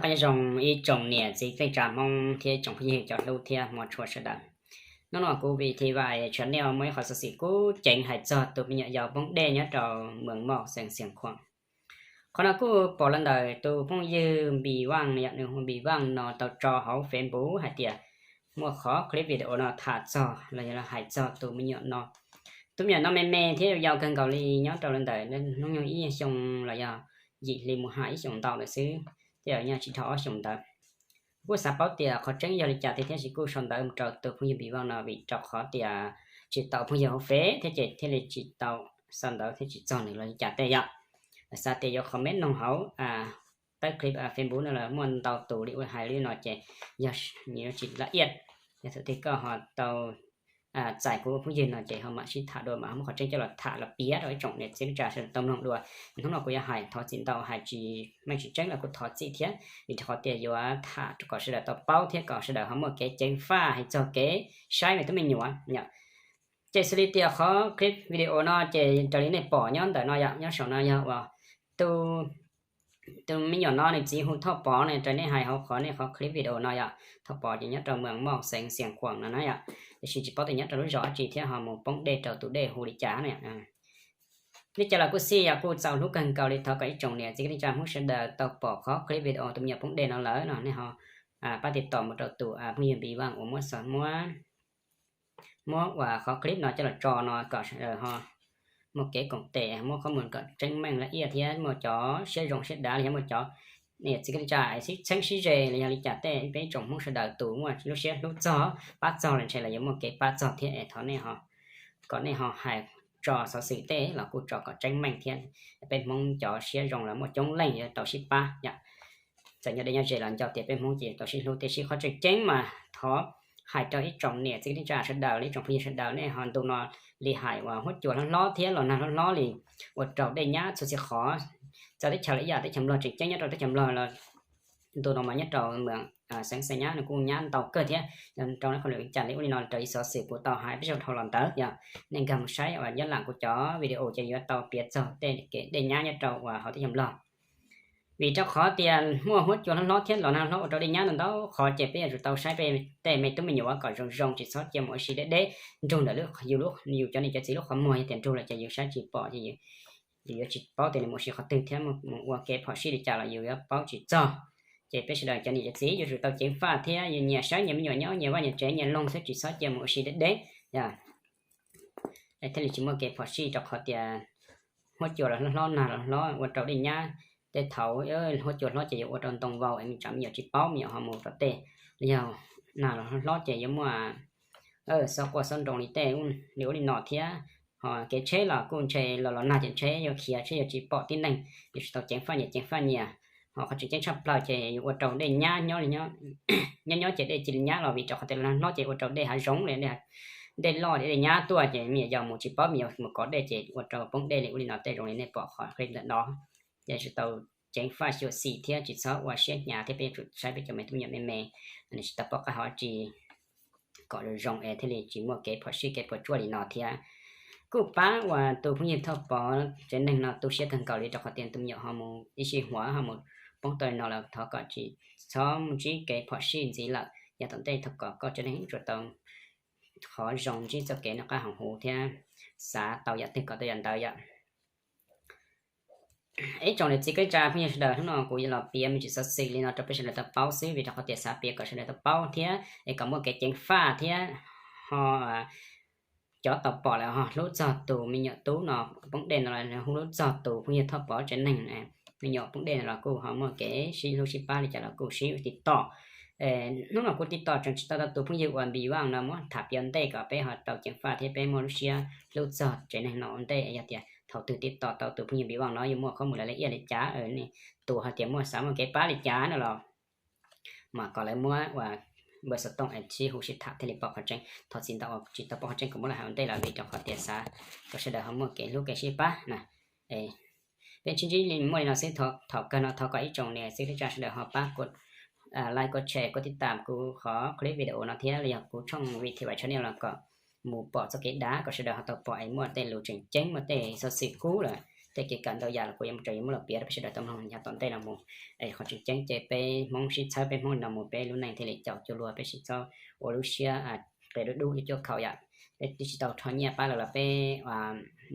Nyob zoo ib tsoom niam txiv kwv tij neej tsa Hmoob thiab ib tsoom phooj ywg cov hlub thiab hmov tshua sawv daws. Hnub no kuv Vee Thi Vais channel muaj ib qho xov xwm kub ceev hais txog tus me nyuam yaus poob dej nyob rau Mws Moj xeev Xiav Khuam. Qhov no kuj pom los ntawm tus phooj ywg Npis Vaj, yog nws hu Npis Vaj no tau tso hauv Facebook hais tias muaj qhov clip video no tham txog los yog hais txog tus me nyuam no. Tus me nyuam no me me thiab yau kawg nkaus li, nyob rau ntawm hnub nyoog ib xyoo los yog yim hli mus hais ib xyoos ntau lawm xwb, tej yog tsis dhau ob xyoos ntawd. Kuj xav paub tias qhov tseeb yog li cas tiag thiab tsis kuj sau ntawv mus rau tus phooj ywg Npis Vaj no, vim rau qhov tias tsis tau phooj ywg hauv Fev thiab ces thiaj li tsis tau xa ntawv thiab tsis txog nws los li cas tej yom. Xav tias yuav comment noog hauv tawb clip Facebook no los muaj ntau tus li ua hais li no ces yog nws yuav tsis la iaj, yog thaum twg koj ho tau txais kuv ua phooj ywg no ces ho mam sib tham dua mas ho muab qhov tseeb coj los tham los piav rau ib tsoom niam txiv kwv tij sawv daws tau mloog dua. Hnub no kuv yuav hais thov txim ntau, hais tsis meej tsis tseeb los kuj thov txim thiab, vim rau qhov tias yuav tham kom sawv daws tau paub thiab kom sawv daws ho muaj kev ceev faj hais txog kev saib me tub me nyuam. Ces xws li tias qhov clip video no ces raws li nej pom nyob ntawm no yom, nyob saum no yog uas tus me nyuam no nws txiv hu Thoj Pov no, raws nej hais hauv qhov nej qhov clip video no yom, Thoj Pov ces nyob rau Mws Moj xeev Xiav Khuam no na yom, tiam sis tsis paub tias nyob rau lub zos dab tsi thiab ho mus poob dej rau tus dej hu li cas na. Li cas los kuj xij yog kuj txaus hlub kawg nkaus li, thov kom ib tsoom niam txiv kwv tij neej tsa Hmoob sawv daws tau pom qhov clip video tus me nyuam poob dej no lawm no nej ho pab tiv tom mus rau tus phooj ywg Npis Vaj uas muab xov muab muab uas qhov clip no coj los tso no kom sawv daws ho muaj kev koom tes, muab qhob mus kom tseeb meej la iaj thiab muaj cov siab zoo siab dav los yog muaj cov niam txiv kwv tij neej tsa sib txheeb sib ze los yog li cas tej peb tsoom Hmoob sawv daws tus muaj lub siab hlub txog pab txog los ntshe los yuav muaj kev pab txog thiab es thov nej ho, kom nej ho hais tso xov xwm tej los kuj tso kom tseeb meej thiab. Peb Hmoob cov siab zoo los muaj coob leej yuav tau sib pab yom. Txawm nyob deb nyob ze los nco tias peb Hmoob ces tau sib hlub tiam sis qhov tseem ceeb mas thov hais rau ib tsoom niam txiv kwv tij neej tsa sawv daws, ib tsoom phooj ywg sawv daws nej ho ntu no li hais uas huab cua hlob hlob thiab los nag hlob hlob li ua rau dej nyab txhua txhia qhov. Txawm teb chaws li ib yam teb chaws Nplog tseem ceeb nyob rau teb chaws Nplog los ntu no mas nyob rau Mws Moj xeev Xiav Khuam nws kuj nyab ntau kawg thiab. Rau qhov lwm cas li ua li no raws li xov xwm kuv tau hais peb zaug dhau los ntawd yog nej nkag mus saib uas nyob lam kuv cov video ces yuav tau piav txog tej kev dej nyab nyob rau uas hauv teb chaws Nplog. Vim rau qhov tias muaj huab cua hlob hlob thiab los nag hlob ua rau dej nyab ntau ntau qhov ces peb yuav tsum tau saib peb tej me tub me nyuam kom zoo zoo tsis txhob cia mus ua si deb deb nrug ntawm yus, yus cov niam cov txiv lub qhov muag, yog tias nrug lawm ces yus saib tsis pom ces yus yuav tsis paub tias nws mus ua si qhov twg thiab mus ua kev phom sij li cas los yus yuav paub tsis txog. Ces peb sawv daws cov niam cov txiv yuav tsum tau ceev faj thiab yus nyias saib nyias me nyuam nyob nyias vaj nyias tsev nyias loog xwb tsis txhob cia mus ua si deb deb thiaj li tsis muaj kev phom sij rau qhov tias huab cua los hlob hlob nag los hlob ua rau dej nyab. Tej thaum huab cua hlob ces yuav ua rau ntoo vau es me tsam me nyuam tsis paub me nyuam ho mus rau tej, los yog nag los hlob hlob ces yuav muaj xob quaj xob nroo li tej li ua li no thiab. Ho kev tsheb los kuj ntshe los los nag ces tsheb yuav khiav tsheb yuav tsis pom tib neeg, yuav tsum tau ceev faj nyias ceev faj nyias. Ho qhov tseem ceeb tshaj plaws ces yuav ua rau dej nyab nyob li nyob nyob ces dej cia li nyab los vim rau qhov tias los nag hlob ces ua rau dej hav zoov li dej loj dej nyab tuaj ces me nyuam yaus mus tsis paub me nyuam mus kov dej ces ua rau poob dej li ua li no tej zoo li nej pom qhov clip ntawm no. Ces yuav tsum tau ceev faj xyuam xim thiab tsis txhob ua siab hnyav thiab peb yuav tsum saib peb cov me tub me nyuam me me, nws tsis tau pom qab hauv dab tsi kom zoo zoo es thiaj li tsis muaj kev phom sij kev puas tsuaj li no thiab. Kuj pab uas tus phooj ywg Thoj Pov tsev neeg no tu siab kawg nkaus li rau qhov tias tus me nyuam ho mus ib sij huam ho mus poob tau li no los thov kom tsis txhob mus ntsib kev phom sij ntxiv lawm, yog tom ntej thov kom koj tsev neeg tsuas tau qhov zoo ntsib txoj kev noj qab haus huv thiab xav tau yam twg kom tau yam ntawd yom. Ib tsoom niam txiv kwv tij phooj ywg sawv daws, hnub no kuv yuav los piav me ntsis xov xwm li no rau peb sawv daws tau paub xwb vim rau qhov tias xav piav kom sawv daws tau paub thiab es kom muaj kev ceev faj thiab ho cov tau pom lawm ho hlub txog tus me nyuam tub no poob dej no los hu hlub txog tus phooj ywg Thoj Pov tsev neeg. Me nyuam poob dej no los kuj ho muaj kev sib hlub sib pab li cas los kuj sib tiv tom. Hnub no kuv tiv tom tseem tsis tau tau tus phooj ywg uas Npis Vaj no muab tham piav ua ntej kom peb ho tau ceev faj thiab peb muaj lub siab hlub txog tsev neeg no ua ntej. Yog tias thaum twg tiv tom tau tus phooj ywg Npis Vaj no yuav muaj qhov mus lawv la iaj li cas, tus hais tias muaj xav muaj kev pab li cas no los mas kom lawv muab uas npawb xov tooj es sib hu sib tham thiaj li pom qhov tseeb. Thov txim ntau uas tsis tau pom qhov tseeb kom muab los hais ua ntej los vim rau qhov tias xav kom sawv daws ho muaj kev hlub kev sib pab na. Peb sib ntsib li muaj li no xwb, thaum kawg no thov kom ib tsoom niam txiv kwv tij sawv daws ho pab like, share, koj tib tam kuv qhov clip video no thiab los yog kuv tshooj Vee Thi Vais channel los kom mus pom txoj kev dav kom sawv daws ho tau pom es muaj tej lus tseem ceeb muaj tej xov xwm kub lawm tej kev kawm ntau yam los kuv yuav mus tseem yuav muab los piav rau peb sawv daws tau mloog nyob tom ntej no mus. Es qhov tseem ceeb ces peb Hmoob sib txhawb peb Hmoob no mus peb lub neej thiaj li caum cuag luag, peb sib txhob ua lub siab qias dub dub cuaj cuaj khaus yom. Peb twb tsis tau rho nyiaj pab lawv los peb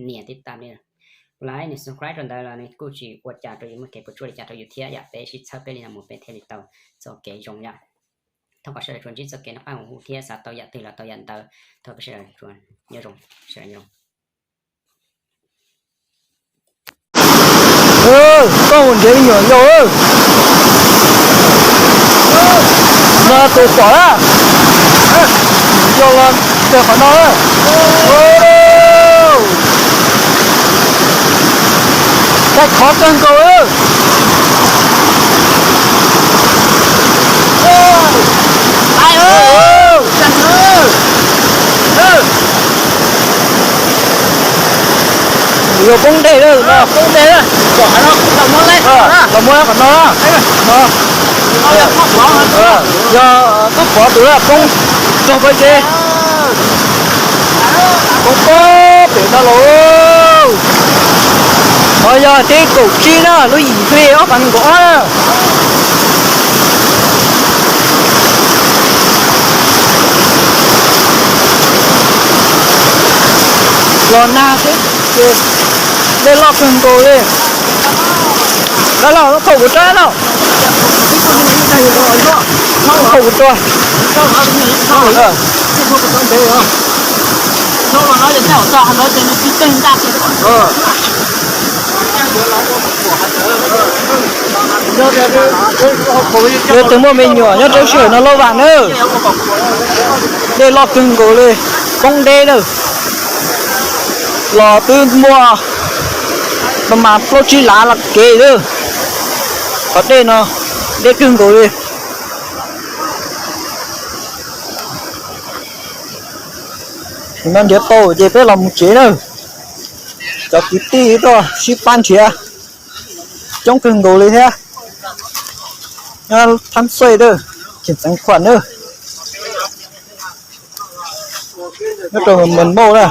nias tib tam li. Kuv like nias subscribe rau ntawd los nws kuj tsis ua cas rau yus, muaj kev puas tsuaj li cas rau yus thiab yom. Peb sib txhawb peb li no mus peb thiaj li tau txoj kev zoo yom. Thov kom sawv daws tsuas ntsib txoj kev noj qab nyob zoo thiab xav tau yam twg los tau yam ntawd. Thov peb sawv daws tsuas nyob zoo, sawv daws nyob zoo. Koj mus nrhiav me nyuam yaus, no tus pom na, yog los rau qhov no, thaij khov kawg nkaus. Yuav poob dej lawm no, poob dej lawm. Los muab qhov no, yog twb pov tus poob txog pawg tsev, poob pob pem no los. Qhov yog teb kaum tsib na, lub yim hli ob phav nees nkaum ob na. Los nag thiab ces dej loj kawg nkaus li. Dab laug, thauj kuv rab lauj. Thauj kuv rab. Yog tus muaj me nyuam nyob rau sij hawm no lauj vam nawb. Dej loj kawg nkaus li, poob deb lawm. Los twb muaj pas mas plaub tsib lav los kev lawm. Qhov dej no deb kawg nkaus li. No nrhiav tau ces peb los mus tsev na. Cov kwv tij tuaj sib pab nrhiav coob kawg nkaus li thiab. Nyob Thab Xuj Tawj, Cheem Xeev Khuam na, nyob rau Mes Mauj na.